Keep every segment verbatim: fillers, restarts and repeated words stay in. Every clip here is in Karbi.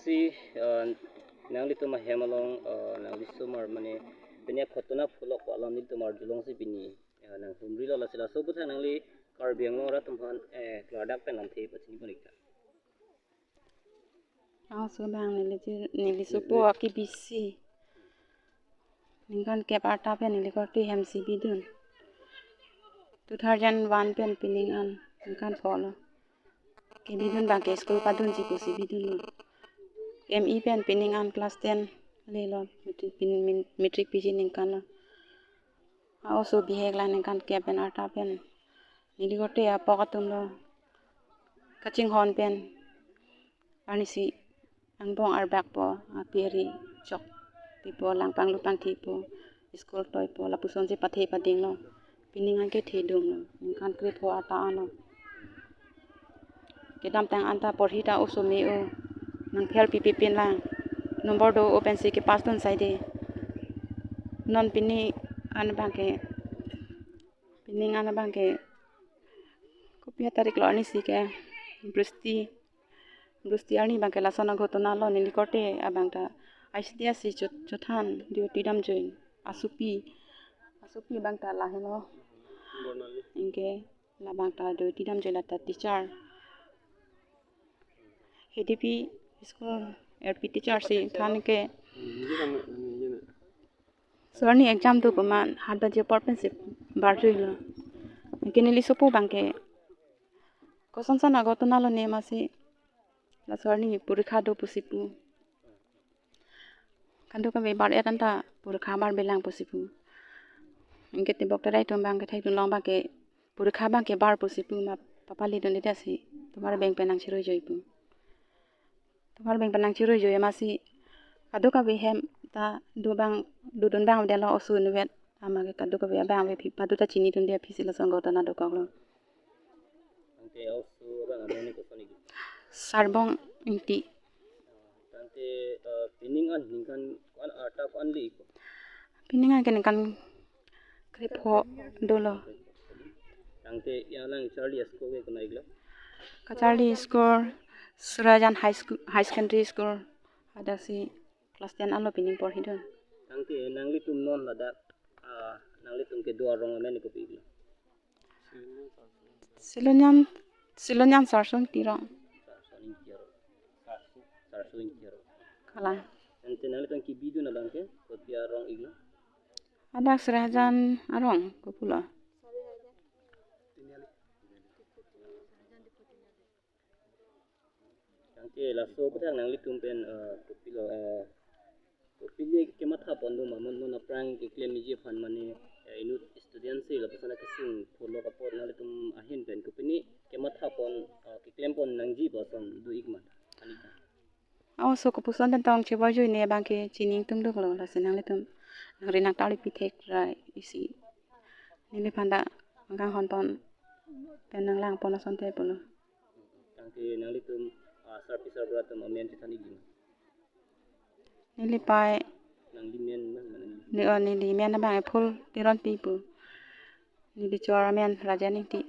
Si, eh, nanglitum ahem along, eh, nangli somar mane pini akhotona pholok alam nelitum arjulongsi pini, eh, nanghumrilo, lasi laso aputhak nangli Karbi Anglong arat atum aphan, eh, klardak pen lamthe pachini pon-ik tha. Aso abang neli ji, neli sopo akebisi. Ningkan kep arta pen neli korte hemsi bidun. Two thousand one pen pining an ningkan pho lo. Kebidun abangke school padunji pusi bidunlo. M E pen pining an class ten lelo, matric pin-, min-, matric piji ningkan lo. A-oso bihek la ningkan kep pen arta pen neli korte apok atum lo kachinghon pen arnisi angbong arbakpo, api ari chokpipo, langpang lupang thipo, school toipo, lapusonsi pathe padinglo. Pining an kethe dunglo, ningkan krepho arta anlo. Kedamtang anta porhi ta oso me-o, nang fail pipi pinlang. Number do-o pensi kepass dun saide. Non pini an abangke, pining an abangke, kopi atarik lo arnisi ke, Bristi, Bristi arni abangke lason aghotona lo, neli korte abang ta I C D S C Chot-, Chothan duty damjoi asopi, asopi abang ta lahelo. Anke labang ta duty damjoi, la ta teacher. H D P school L P teacher si than ke. Laso arni exam do puma hat baji apor pensi barjuilo. Anke neli sopo abangke kosonson aghotona lo ne masi laso arni porikha do pusi pu. Kadokave bar-et anta porikha barbelang pusi pu. Anke tebok terai atum abangke thai dunlong abangke porikha abangke bar pusi pu ma papali dunde si tomar bank pen nangchiroi joi pu. Tomar bank pen nangchiroi joi masi kadokave hem ta do abang, dodun abang delo oso inutvet. Amat ke kadokave abang ave aphi padu ta chini dunde aphi si lason aghotona dokoklo. Tangte a-oso abang amen koson-ik? Sarbong Ingti. Tangte, eh, pining an ningkan ko-an arta ko-an le-ikpo? Pining an ke ningkan krepho dolo. Tangte ya nang charli a-school ke konat-iklo? Kacharli school Surajan High School, High Secondary School. Hadak si class ten anlo pining porhidun. Tangte nanglitum non ladak, ah, nanglitum kedo arong amen kopi-iklo? Silonian, Silonian Sarsong Tirong. Sarsong Tirong. Sarsong Tirong. Kalang. Tangte nanglitum kebidun abangke kopi arong-iklo? Hadak Surajan arong kopulo. Tangte laso aputhak nanglitum pen, eh, kopilo, eh, kopine kematha pon do ma, non, non aphrang keklemji aphan mane, eh, inut student si lapuson akesung pholok apot nanglitum ahin pen kopine kematha pon, eh, keklem pon nangji pu ason do-ik ma? Ani ta. A-oso kopuson pen tong chebarjoi ne abangke chini ingtung doklo, lasi nanglitum nangri nangtarli pithek ra isi. Neliphan ta nangkanghon pon pen nanglang pon asonte pulo. Tangte nanglitum, ah, sarpi sarbura atum amen chethan-ikji? Neli pai. Nangli men abang mana? Ni, oh, neli men abang Ephul Teronpi pu. Neli chor amen Rajen Ingti.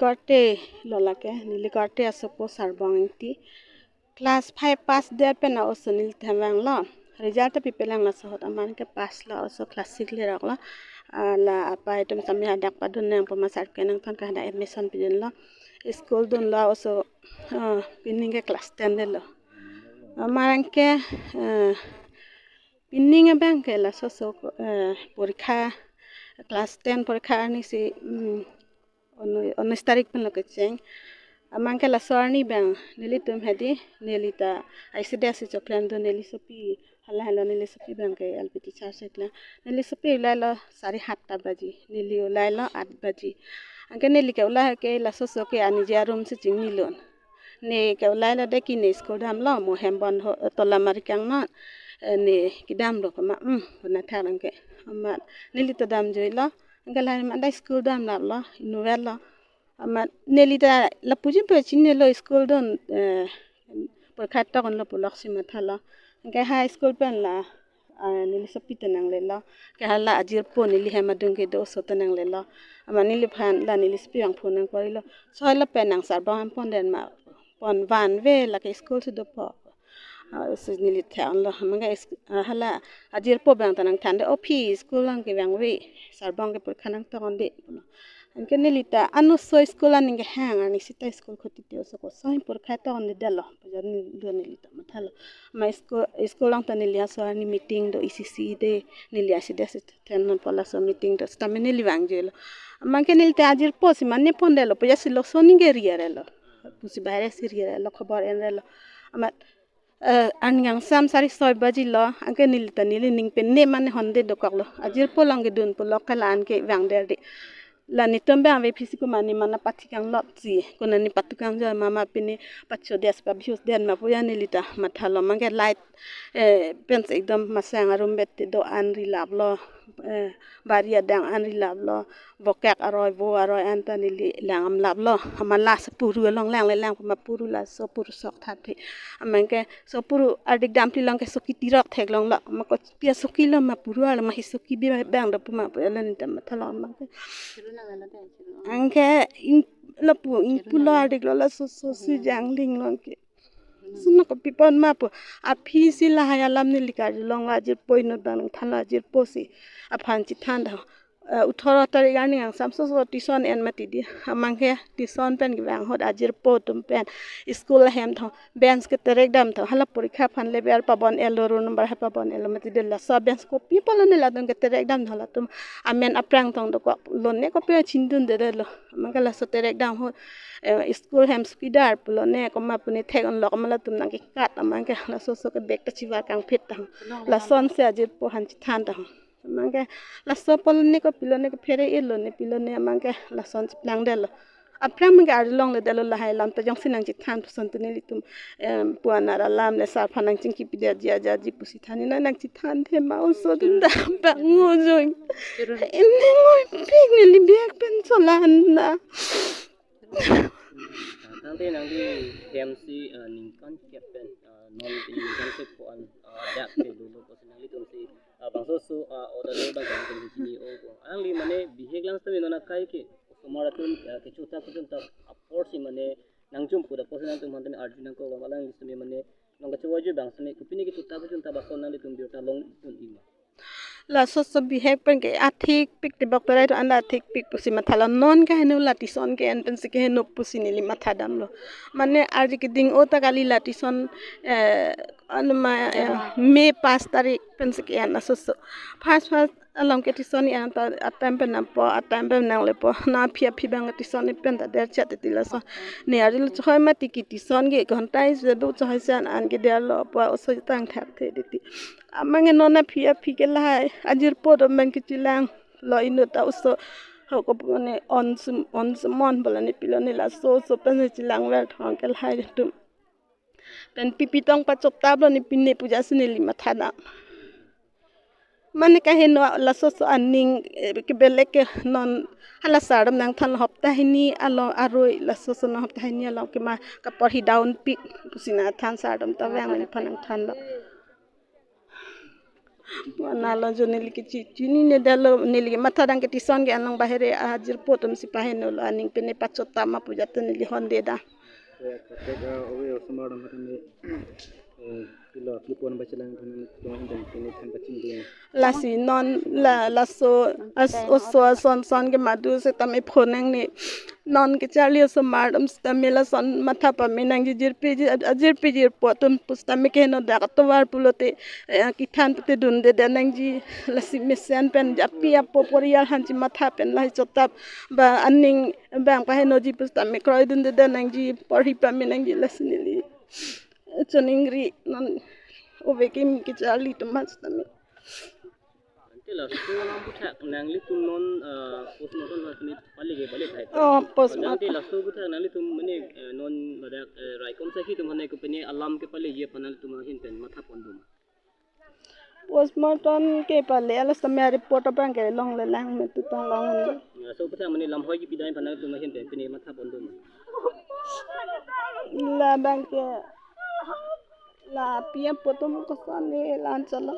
Korte lo lake, neli korte asopo Sarbong Ingti. Class five pass det pen a-oso neli themvanglo. Result ta pipelanglo, laso ahut amat ke pass lo, oso class six leroklo. Ah, la apei atum sami hadak padun nangpo ma sir ke nangthon ke hadak admission pidunlo. School dunlo oso, ah, pining ke class ten detlo. Amat ke, ah, pining abang ke laso oso, eh, porikha, class ten porikha arnisi, mm, uno-, unis tarik pen lo kecheng. Amat ke laso arni abang nelitum hedi, neli ta I C D S C choklemdun, neli sopi hala helo, neli sopi abangke L P teacher si klem. Neli sopi ulailo sare hat ta baji, neli ulailo at baji. Anke neli ke ulai ke laso oso ke aniji arum si chingnilun. Ne ke ulailo de ki ne school damlo, mo hem bon ho, tola marikang non, eh, ne kedamlo koma, hmm, bona tharang ke. Amat neli ta damjoilo, anke lahai amat ta school damlaplo, inutvetlo. Amat neli ta lapuji pe chinilo school dun, eh, porikha tok unlo puloksi mathalo. Anke high school pen la, ah, neli sopi ta nanglelo. Ke hala ajirpo neli hem adung kedo oso ta nanglelo. Amat neliphan la neli sopi abang phone nangkorilo. Soi lapen nang Sarbong hem pon den ma. pon vanve, lake school si dopo. Ah, si neli theklo, amat ke is-, ah, hala ajirpo abang ta nangthan de, "O phi, school along ke vangve, sarbong ke porikha nangtokdun de," pulo. Anke neli ta, "Ano so school aning kehang, arni sita school khoti te oso koson porikha tokdundelo," pu ja neli, neli ta mathalo. Amat school, school along ta neli aso arni meeting do, E C C de, neli asida si then non pu laso meeting do, sitame neli vangjelo. Amat ke neli ta ajirpo si mane pondelo, pu ja si laso aning ke riarelo. Pusi bahire si riarelo, khobor enrelo. Amat, eh, arni angsam sari soi baji lo, anke neli ta neli ning pen ne mane honde dokoklo. Ajirpo along kedun pulo ke la-an ke vangdet de. La netum abang ave phi si komat ne mane pathik anglok si, konat ne pathik angjoi ma, ma pine pacho des pa bius den ma pu ja neli ta mathalo. Amat ke light, eh, pen si ekdom masang arum bet do-an rilaplo, eh, bari adang an rilaplo, vokak aroi vo aroi an ta neli lang damlaplo. Amat la si puru along lang le lang ma puru laso puru sok thap the. Amat ke so puru ardik damphli along ke soki tirok theklonglo. Amat kopi asoki lo ma puru arlo ma hi soki bi bang do pu ma pu elo neli ta mathalo amat ke. Anke ing lapu ingpulo ardik lo laso so si jangling long ke. Suna kopi pon ma pu. Aphi si lahai alam neli karjulonglo ajirpo inut abang nangthanlo ajirpo si aphan chethan do. Eh, othoro tarik arni angsam so so tuition en mati di. Amat ke tuition pen kevang ahut ajirpo atum pen school ahem tho bench keterek dam tho, hala porikha aphan le ber pabon elo, roll number ha pabon elo mati de, laso bench kopi pulo ne latum keterek dam tho, latum amen aphrang tong dokok lo ne kopi chindundedetlo. Amat ke laso terek dam ahut, eh, school hem sukidar pulo ne komat pu ne thek-onlok amat latum nangkekat, amat ke laso so ke bag ta chivar kangphit tang. Lason si ajirpo aphan chethan tang. Amat ke laso pulo ne kopilo ne kephere elo ne pilo ne amat ke lason cheplangdetlo. Aphrang amat ke arjulongledetlo lahai alam ta jongsi nangchethan puson te nelitum, em, puan arat alam le sar aphan nangchingki pidet ji ajaji pusi than, ne nangchethan the ma oso dun dam bang ngo joi. Ini ngoipik neli bag pen cholan na. Tangte nangli hem si, eh, ningkan kep pen, eh, non pini ningkan kep ko-an, eh, dak te dolo pusi nanglitum si, eh, bangso so, eh, order lo bang kan kini o ko. Alangli mane bihek lang sitame non akai ke osomar atum, eh, kecho ta kuchun ta apor si mane nangjumpo dak pusi nangtum aphan tame arju nangkok lo, alangli sitame mane non kecho aju bang sitame kopine kecho ta kuchun ta bangso nanglitum birta longdun-ik ma. Laso so bihek pen ke athikpik te bok perai to anda athikpik pusi mathalo, non kaheno la tuition ke-en pensi keheno pusi neli matha damlo. Mane arje keding o ta kali la tuition, eh, anu ma, eh, May pas tarik pensi ke-en laso so. First first along ke tuition en ta atime pen nangpo, atime pen nanglepo. Na aphi aphi abang tuition pen ta der chat ti laso. Ne arjilo choi mati ke tuition ke ghonta isi do choi san an ke derlo pu oso tangthak the titi. Amat ke non aphi aphi ke lahai ajirpo atum abang kechelanglo inut ta oso. Ho ko pu ne on sum, on sumon pulo ne pilo ne laso so pen chelangver thong ke lahai atum. Pen pipi tong pachotaplo ne pine pu ja si neli matha dam. Mane kaheno laso so aning, eh, kebelek ke non hala sar atum nangthan hopta hini along aroi laso so non hopta hini along ke ma kaporhi downpik pusi nangthan sar atum ta vang neliphan nangthanlo. Pu analo jo neli ke chi-, chinine detlo, neli ke matha dam ke tuition ke-en along bahire ajirpo atum si pahenolo aning pine pachotap ma pu ja te neli honde dam. Eh, kaprek, ah, ove osomar atum aphan tame, eh, pilo, pilo pon ba chelang aphan tong dan pine than pachingdun. Lasi non la, laso as-, oso ason son ke madu sitame phonang ne. Non kecharli osomar atum sitame lason matha pame nangji, jirpi ji, ajirpi jirpo atum pusitame keheno dak atovar pulote, eh, kethan pute dundedet nangji, lasi mesen pen api apo porial aphan chematha pen lahai chotap ba aning abang pahenoji pusitame kroidundedet nangji, porhi pame nangji lasi neli choningri non ove kimi kecharli atum aphan sitame. Ante laso alam aphuthak nanglitum non, eh, postmortem aphan tame pale ke pale thai. Oh, postmortem. Ante laso aphuthak nanglitum mane, eh, non ladak, eh, raikom sakhi atum aphan kopine alam kepaleji aphan nanglitum ahin pen matha pon doma. Postmortem kepale, alo sitame report abang ke longlelang me tu tong long. Laso aphuthak mane lamhoi kipi dam aphan nanglitum ahin pen pine matha pon doma. Labang ke la api apo atum koson ne la-an chalo.